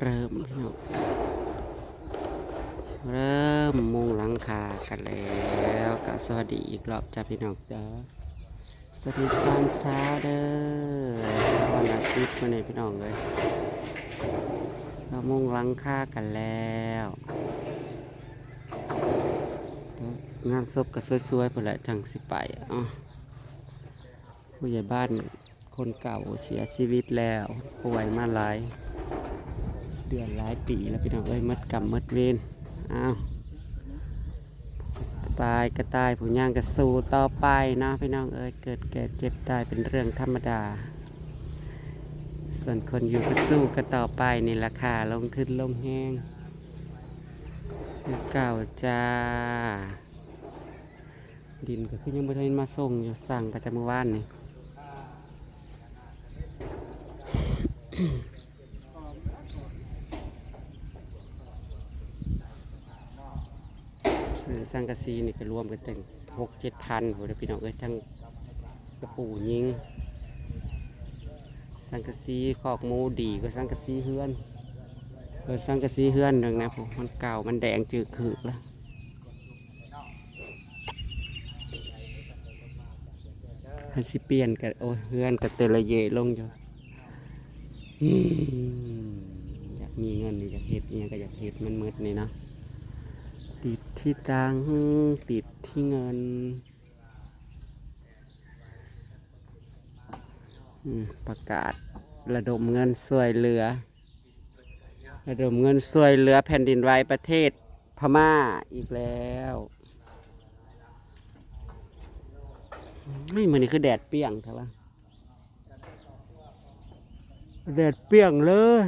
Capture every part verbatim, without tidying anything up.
เริ่มพี่น้อง เริ่มมุงหลังคากันแล้ว ก็สวัสดีอีกรอบจ้าพี่น้องจ้า สวัสดีตอนเช้าเด้อ วันอาทิตย์มื้อนี้พี่น้องเอ้ย เรามุงหลังคากันแล้ว งานศพก็สวยๆ พู้นแหละจั่งสิไป อ้อ ผู้ใหญ่บ้านคนเก่าเสียชีวิตแล้ว ป่วยมาหลายเดือนหลายปีแล้วพี่น้องเอ้ย หมดกรรมหมดเวร อ้าว ตายก็ตาย ผู้ย่างก็สู้ต่อไปเนาะพี่น้องเอ้ย เกิดแก่เจ็บตายเป็นเรื่องธรรมดา ส่วนคนอยู่ก็สู้กันต่อไปนี่แหละค่ะ ลงทุนลงแฮงคือเก่าจ้า ดินก็คือยังบ่ทันมาส่งอยู่ สั่งก็แต่มื้อวานนี่ ซื้อสังกะสีนี่ก็รวมกันตั้งหกเจ็ดพัน พู้นเด้อพี่น้องเอ้ย ทั้งกระปูยิง สังกะสีคอกหมูดีกว่าสังกะสีเฮือน เออ สังกะสีเฮือนหนึ่งนะ พวกมันเก่า มันแดงจืดคือแล้ว คันสิเปลี่ยนก็ โอ้ย เฮือนก็แต่ละเยะลงอยู่ อืม อยากมีเงินนี่ อยากเฮ็ดอิหยังก็อยากเฮ็ดมันหมดนี่เนาะ ติดที่ตังค์ ติดที่เงิน อืม ประกาศระดมเงินช่วยเหลือ ระดมเงินช่วยเหลือแผ่นดินไหวประเทศพม่าอีกแล้ว ไม่ มื้อนี้คือแดดเปรี้ยงแท้วะ แดดเปรี้ยงเลย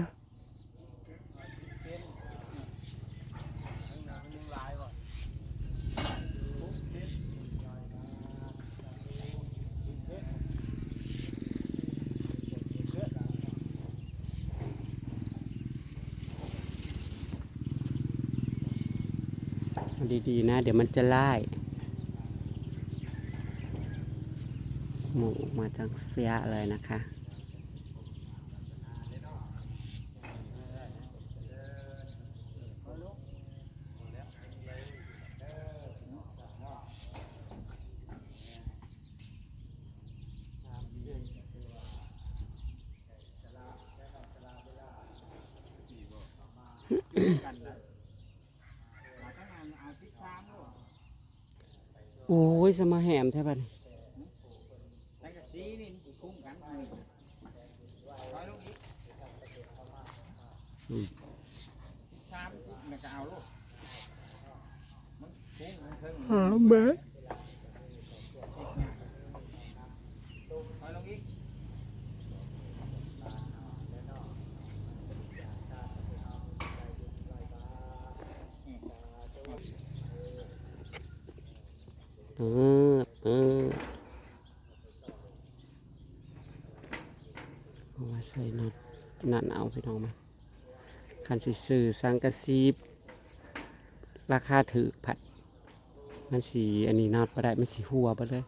ดีๆนะ เดี๋ยวมันจะไล่หมูออกมาทั้งเสียเลยนะคะ โอ้ย สมาแหมแท้บัดนี้ สังกะสีนี่มันสิคุ้มกัน อืม ถอยลงอีก อืม สามสิบแล้วก็เอาโลด มันคุ้มมันเทิง หาแม่ ถอยลงอีก เออ เออ เอามาใส่นั่น นั่นเอาพี่น้องมา คันสิซื้อสังกะสีราคาถูกผัด มันสิอันนี้นอดบ่ได้ มันสิหัวไปเลย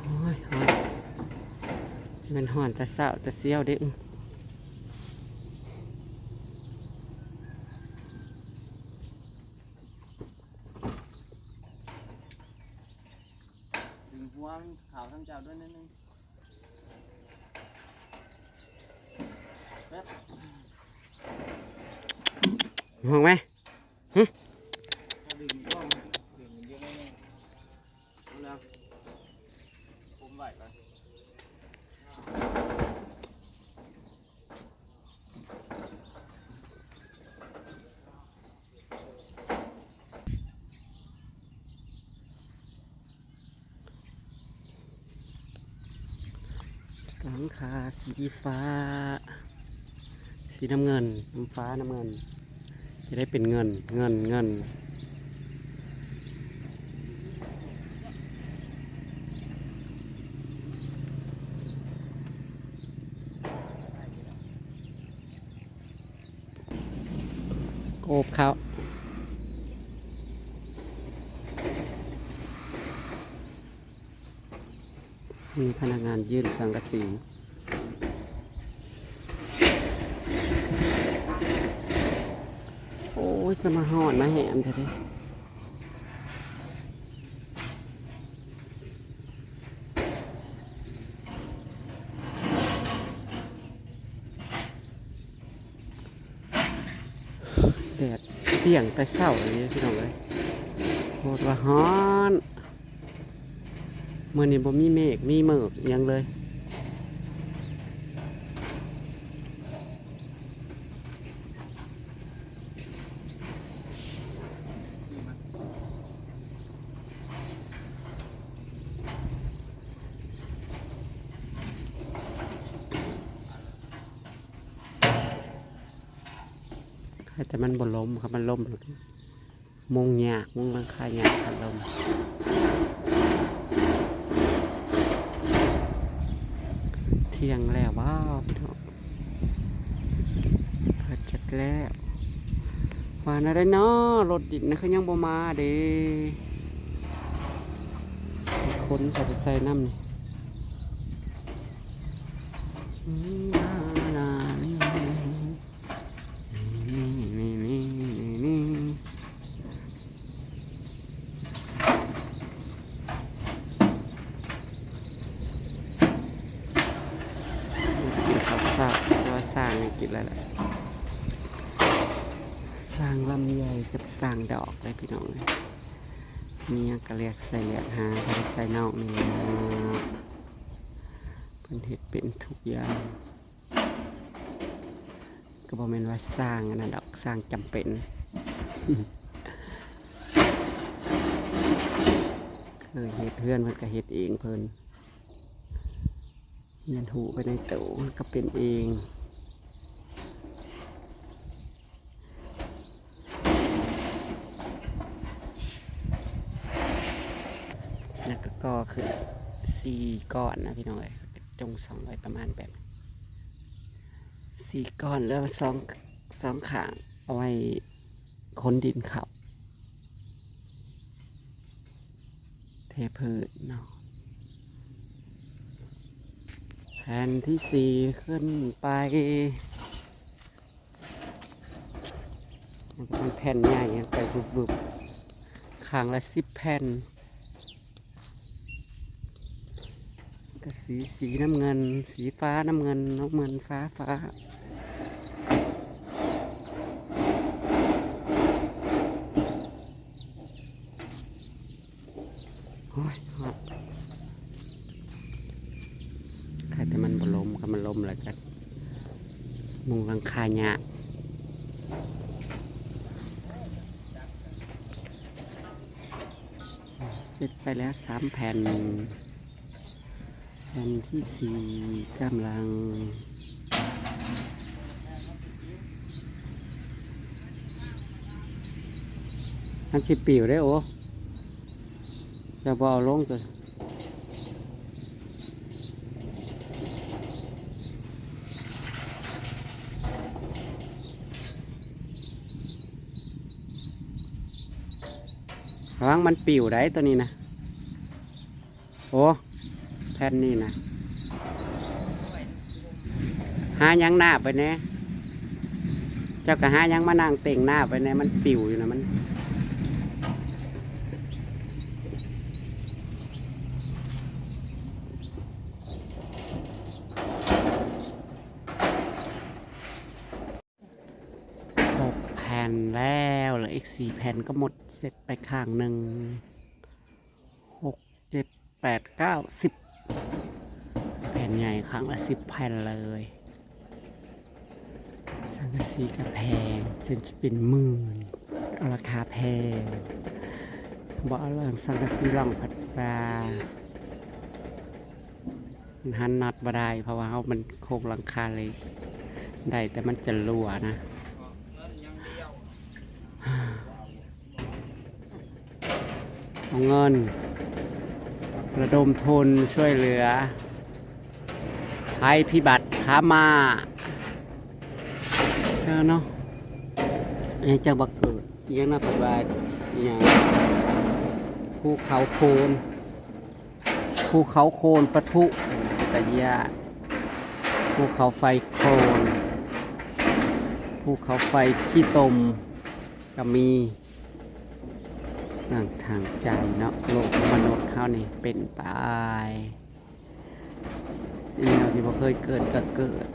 โอ้ย ฮ้อน มันฮ้อนแต่เช้าแต่เสี้ยวเด้อ ดึงหัวมันขาวทั้งเจ้าด้วยนิดนึง แป๊บ ห้องไหม หึ ถ้าดึงกล้องหันดึงมันเยอะนิดนึง เอาแล้ว คุมไหวก่อน ส หลังคาสีฟ้า สีน้ำเงิน น้ำฟ้าน้ำเงิน จะได้เป็นเงิน เงิน เงิน โอบเขา มีพนักงานยื่นสังกะสี โอ้ย สมาฮอดมาแหมแท้เด้ แดดเปรี้ยงแต่เช้าเลยพี่น้องเอ้ย โคตรว่าฮ้อน มื้อนี้บ่มีเมฆมีเมิกหยังเลย แต่มันบ่ล้มครับ มันล้มแล้วมุงยาก มุงหลังคายาก มันล้ม เที่ยงแล้ว ว้าว พี่น้อง เปิดจัดแล้ว ว่าแนวใดน้อ รถดินนะ คือยังบ่มาเด้ คนเขาไปใส่น้ำนี่ อืม นา นา นี่ นี่ นี่ นี่ นี่ นี่ กินข้าวเช้า แต่ว่าสร้างนี่กินแล้วแหละ สร้างลำไยกับสร้างดอกเลยพี่น้องเอ้ย มีหยังก็เลือกใส่เลือกหา ใส่นอกนี่แหละ เพิ่นเฮ็ดเป็นทุกอย่าง ก็บ่แม่นว่าสร้างอันนั้นดอก สร้างจำเป็น เคยเฮ็ดเฮือนเพิ่นก็เฮ็ดเองเพิ่น เฮือนฮูไปในโตก็เป็นเอง แล้วก็ก่อขึ้นสี่ก้อนนะพี่น้องเอ้ย จงสองไว้ประมาณแบบ สี่ก้อน แล้วสอง สองข้างเอาไว้ขนดินเข้า เทพื้นเนาะ แผ่นที่สี่ขึ้นไป มันก็เป็นแผ่นใหญ่ไปบึบๆ ข้างละสิบแผ่น ก็สี สีน้ำเงิน สีฟ้าน้ำเงิน น้ำเงินฟ้าฟ้า โอ้ย ฮอด ใครแต่มันบ่ล้ม ก็มันล้มแล้วก็มุงหลังคายาก เสร็จไปแล้วสามแผ่น แผ่นที่สี่กำลัง มันสิปิวได้โอ้ จะบ่เอาลงตัว ระวังมันปิวได้ตัวนี้นะ โอ้ แผ่นนี่นะ หาหยังหน้าไปแน่ เจ้าก็หาหยังมานั่งเต็งหน้าไปแน่ มันปิวอยู่นะ มัน หกแผ่นแล้ว เหลืออีกสี่แผ่นก็หมดเสร็จไปข้างหนึ่ง หก เจ็ด แปด เก้า สิบ แผ่นใหญ่ข้างละสิบแผ่นเลย สังกะสีก็แพง จนจะเป็นหมื่น เอาราคาแพง บ่เอาเรื่องสังกะสี ร่องผัดปลา มันหันน็อตบ่ได้ เพราะว่าเฮามันโครงหลังคาเหล็ก ได้แต่มันจะรั่วนะ เอาเงิน ระดมทุนช่วยเหลือ ภัยพิบัติพม่าเนาะ เอ้ย จังบ่เกิด อิหยังนะ เพิ่นว่า อิหยัง ภูเขาโคลน ภูเขาโคลนปะทุ ตะเยียะ ภูเขาไฟโคลน ภูเขาไฟขี้ตม ก็มี นั่งทางใจเนาะ โลกมนุษย์เฮานี่เป็นไป อีแนวที่บ่เคยเกิดก็เกิด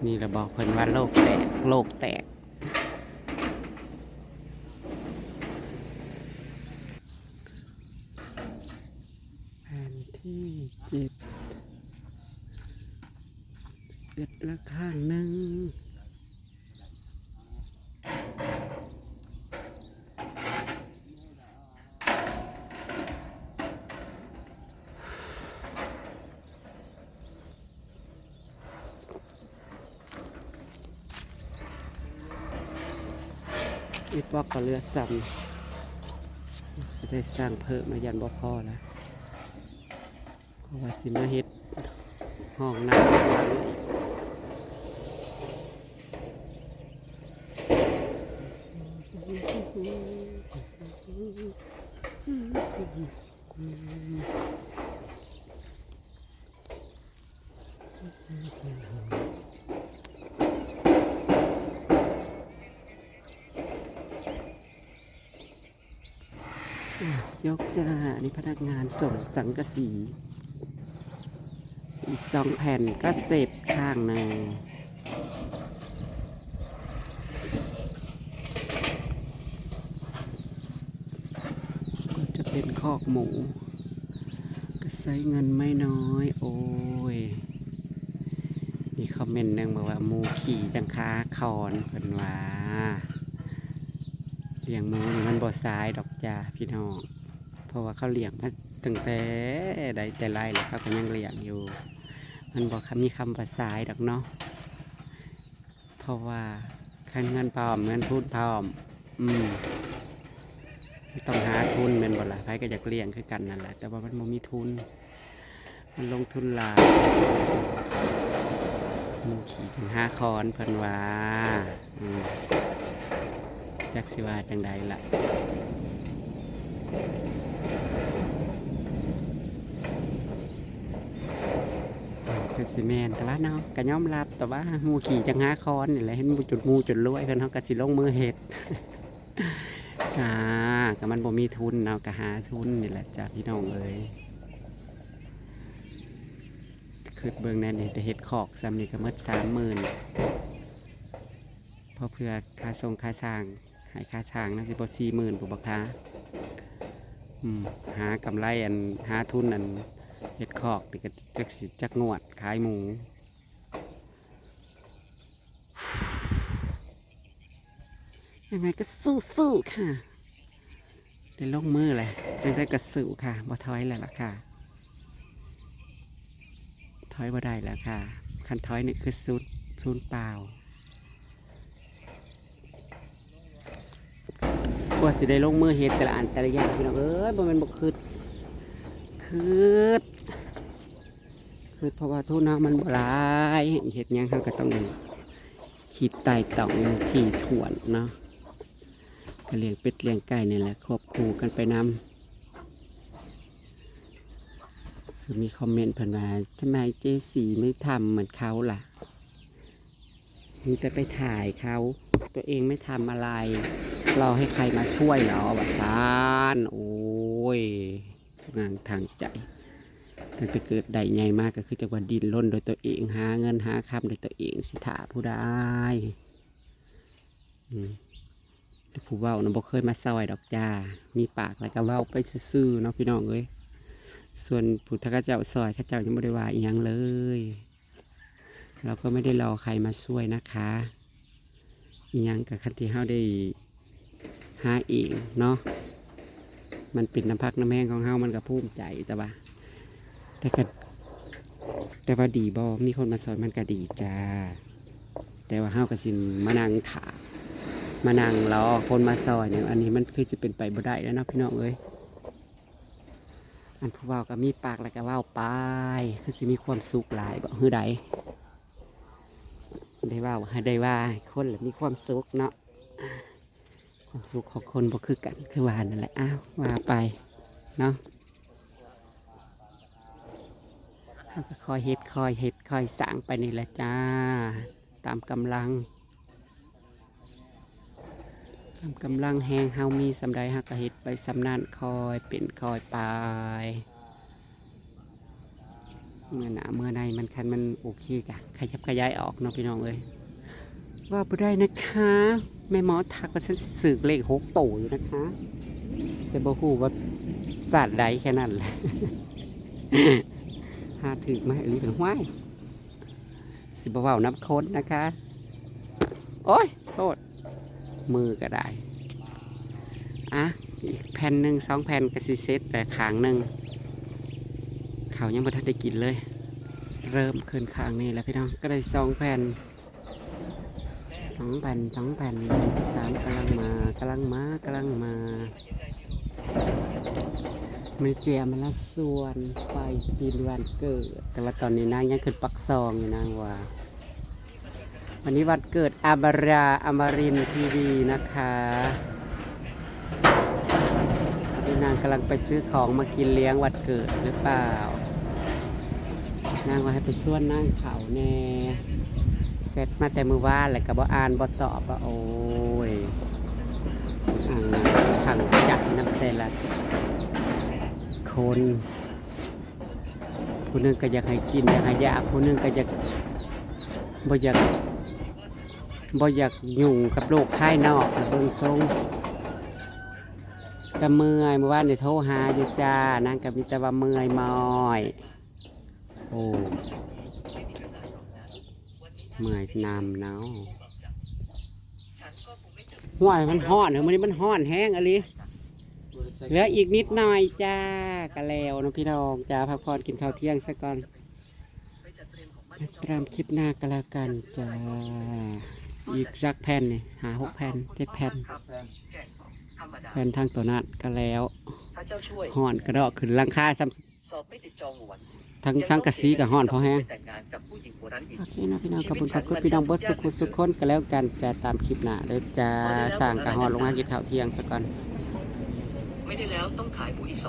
นี่ละบอกเพิ่นว่าโลกแตก โลกแตก แผนที่เจ็ด เสร็จแล้วข้างหนึ่ง อีปอกก็เหลือซ้ำ สิได้สร้างเพิ่มมา ย่านบ่พอแล้ว เพราะว่าสิมาเฮ็ดห้องน้ำหลังอีก อ่ะ ยกจ้า นี่พนักงานส่งสังกะสี อีกสองแผ่นก็เสร็จข้างหนึ่ง ก็จะเป็นคอกหมู ก็ใช้เงินไม่น้อย โอ้ย มีคอมเมนต์หนึ่งบอกว่า "หมูขี่จั่งคาคอน" เพิ่นว่า เลี้ยงหมูนี่มันบ่สายดอกจ้าพี่น้อง เพราะว่าเขาเลี้ยงมาตั้งแต่ใดแต่ไรแล้ว เขาก็ยังเลี้ยงอยู่ มันบ่มีคำว่าสายดอกเนาะ เพราะว่าคันเงินพร้อม เงินทุนพร้อม อืม ต้องหาทุนแม่นบ่ล่ะ ไผก็อยากเลี้ยงคือกันนั่นแหละ แต่ว่ามันบ่มีทุน มันลงทุนหลาย หมูขี่จั่งคาคอนเพิ่นว่า อืม จักสิว่าจั่งใดล่ะ ก็สิแม่นแต่ว่าเนาะ ก็ยอมรับแต่ว่าหมู่ขี่จั่งคาคอนนี่แหละ เห็นหมู่จน หมู่จนรวยเพิ่น เฮาก็สิลงมือเฮ็ด จ้า ก็มันบ่มีทุนเนาะ ก็หาทุนนี่แหละจ้าพี่น้องเอ้ย คิดเบิ่งแน่นี่ แต่เฮ็ดคอกส่ำนี่ก็หมดสามหมื่น พอเผื่อค่าส่งค่าสร้าง ให้ค่าสร้างน่าสิบ่สี่หมื่นพุ้นบ่คะ อืม หากำไรอัน หาทุนอันเฮ็ดคอกนี่ก็จักสิจักงวดขายหมู ยังไงก็สู้ๆค่ะ ได้ลงมือแหละ จั่งใดก็สู้ค่ะ บ่ถอยแล้วล่ะค่ะ ถอยบ่ได้แล้วค่ะ คันถอยนี่คือสูญ สูญเปล่า กว่าสิได้ลงมือเฮ็ดแต่ละอันแต่ละอย่างพี่น้องเอ้ย บ่แม่นบ่คิด คิด คิดเพราะว่าทุนเฮามันบ่หลาย เฮ็ดหยังเฮาก็ต้องคิดไตร่ตรองอย่างถี่ถ้วนเนาะ ก็เลี้ยงเป็ดเลี้ยงไก่นี่แหละ ควบคู่กันไปนำ คือมีคอมเมนต์เพิ่นว่า "ทำไมเจ๊สีไม่ทำเหมือนเขาล่ะ มีแต่ไปถ่ายเขา ตัวเองไม่ทำอะไร รอให้ใครมาช่วยเหรอ" ว่าซั่น โอ้ย งานทางใจ ตั้งแต่เกิดได้ใหญ่มาก็คือจักว่าดิ้นรนโดยตัวเอง หาเงินหาคำโดยตัวเอง สิถ่าผู้ใด อืม แต่ผู้เว้าน่ะบ่เคยมาซอยดอกจ้า มีปากแล้วก็เว้าไปซื่อๆเนาะพี่น้องเอ้ย ส่วนผู้ถ้าเขาเจ้าซอย เขาเจ้ายังบ่ได้ว่าอิหยังเลย เราก็ไม่ได้รอใครมาช่วยนะคะ อิหยังก็คันที่เฮาได้หาเองเนาะ มันเป็นน้ำพักน้ำแฮงของเฮา มันก็ภูมิใจ แต่ว่า แต่ก็ แต่ว่าดีบ่ มีคนมาซอยมันก็ดีจ้า แต่ว่าเฮาก็สิมานั่งถ่า มานั่งรอคนมาซอยเนี่ย อันนี้มันคือสิเป็นไปบ่ได้แล้วเนาะพี่น้องเอ้ย อันผู้เว้าก็มีปากแล้วก็เว้าไป คือสิมีความสุขหลายบ่ คือใด ได้เว้า ได้ว่าให้คนละมีความสุขเนาะ ความสุขของคนบ่คือกัน คือว่านั่นแหละ อ้าว ว่าไปเนาะ เฮาก็ค่อยเฮ็ด ค่อยเฮ็ด ค่อยสร้างไปนี่แหละจ้า ตามกำลัง ตามกำลังแฮงเฮามีส่ำใด เฮาก็เฮ็ดไปส่ำนั้น ค่อยเป็นค่อยไป เมื่อหน้าเมื่อในมัน คันมันโอเคกะ ขยับขยายออกเนาะพี่น้องเอ้ย ว่าบ่ได้นะคะ แม่หมอทักว่าฉันสิถืกเลขหกโตอยู่นะคะ แต่บ่ฮู้ว่าศาสตร์ใดแค่นั้นแหละ หาถืกมาอีหลีเป็นห้วย สิบ่เว้านำคนนะคะ โอ้ย โทษ มือก็ได้ อ่ะ อีกแผ่นหนึ่งสองแผ่นก็สิเสร็จแล้วข้างหนึ่ง ข้าวยังบ่ทันได้กินเลย เริ่มขึ้นข้างนี้แล้วพี่น้อง ก็ได้สองแผ่น สองแผ่น สองแผ่น แผ่นที่สามกำลังมา กำลังมา กำลังมา มื้อนี้เจยามาลาชวนไปกินวันเกิด แต่ว่าตอนนี้นางยังขึ้นปักซองอยู่ นางว่า วันนี้วันเกิดอมรา อมรินทร์ทีวีนะคะ นี่นางกำลังไปซื้อของมากินเลี้ยงวันเกิดหรือเปล่า นางว่าให้ไปชวนนางเขาแน่ แชทมาแต่มื้อวานแล้วก็บ่อ่านบ่ตอบ ว่าโอ้ย อ่า ขังจัดนำแต่ละคน ผู้หนึ่งก็อยากให้กิน อยากให้อยาก ผู้หนึ่งก็อยาก บ่อยาก บ่อยากยุ่งกับโลกภายนอก เบิ่งทรงก็เมื่อย เมื่อวานนี่โทรหาอยู่จ้า นางก็มีแต่ว่าเมื่อยมอย โอ้ เมื่อยนำเนาะ ห้วย มันฮ้อนเหรอ มื้อนี้มันฮ้อนแฮงอีหลี เหลืออีกนิดหน่อยจ้า ก็แล้วเนาะพี่น้องจ้า พักผ่อนกินข้าวเที่ยงซะก่อน ติดตามคลิปหน้าก็แล้วกันจ้า อีกสักแผ่นนี่ ห้าหกแผ่น เจ็ดแผ่น แผ่นทางตัวนั้นก็แล้ว ฮ้อนกระดอกขึ้นหลังคาซ้ำ สอบไม่ติดจองหวน ทั้งสังกะสีก็ฮ้อนพอแฮง แต่งงานกับผู้หญิงคนนั้นอีก โอเคนะพี่น้อง ขอบคุณ ขอบคุณพี่น้องเบิดสุขุสุขคนก็แล้วกันจ้า ตามคลิปหน้าเด้อจ้า สร้างกะฮ้อนลงมากินข้าวเที่ยงซะก่อน ไม่ได้แล้ว ต้องขายหมูอีกสอง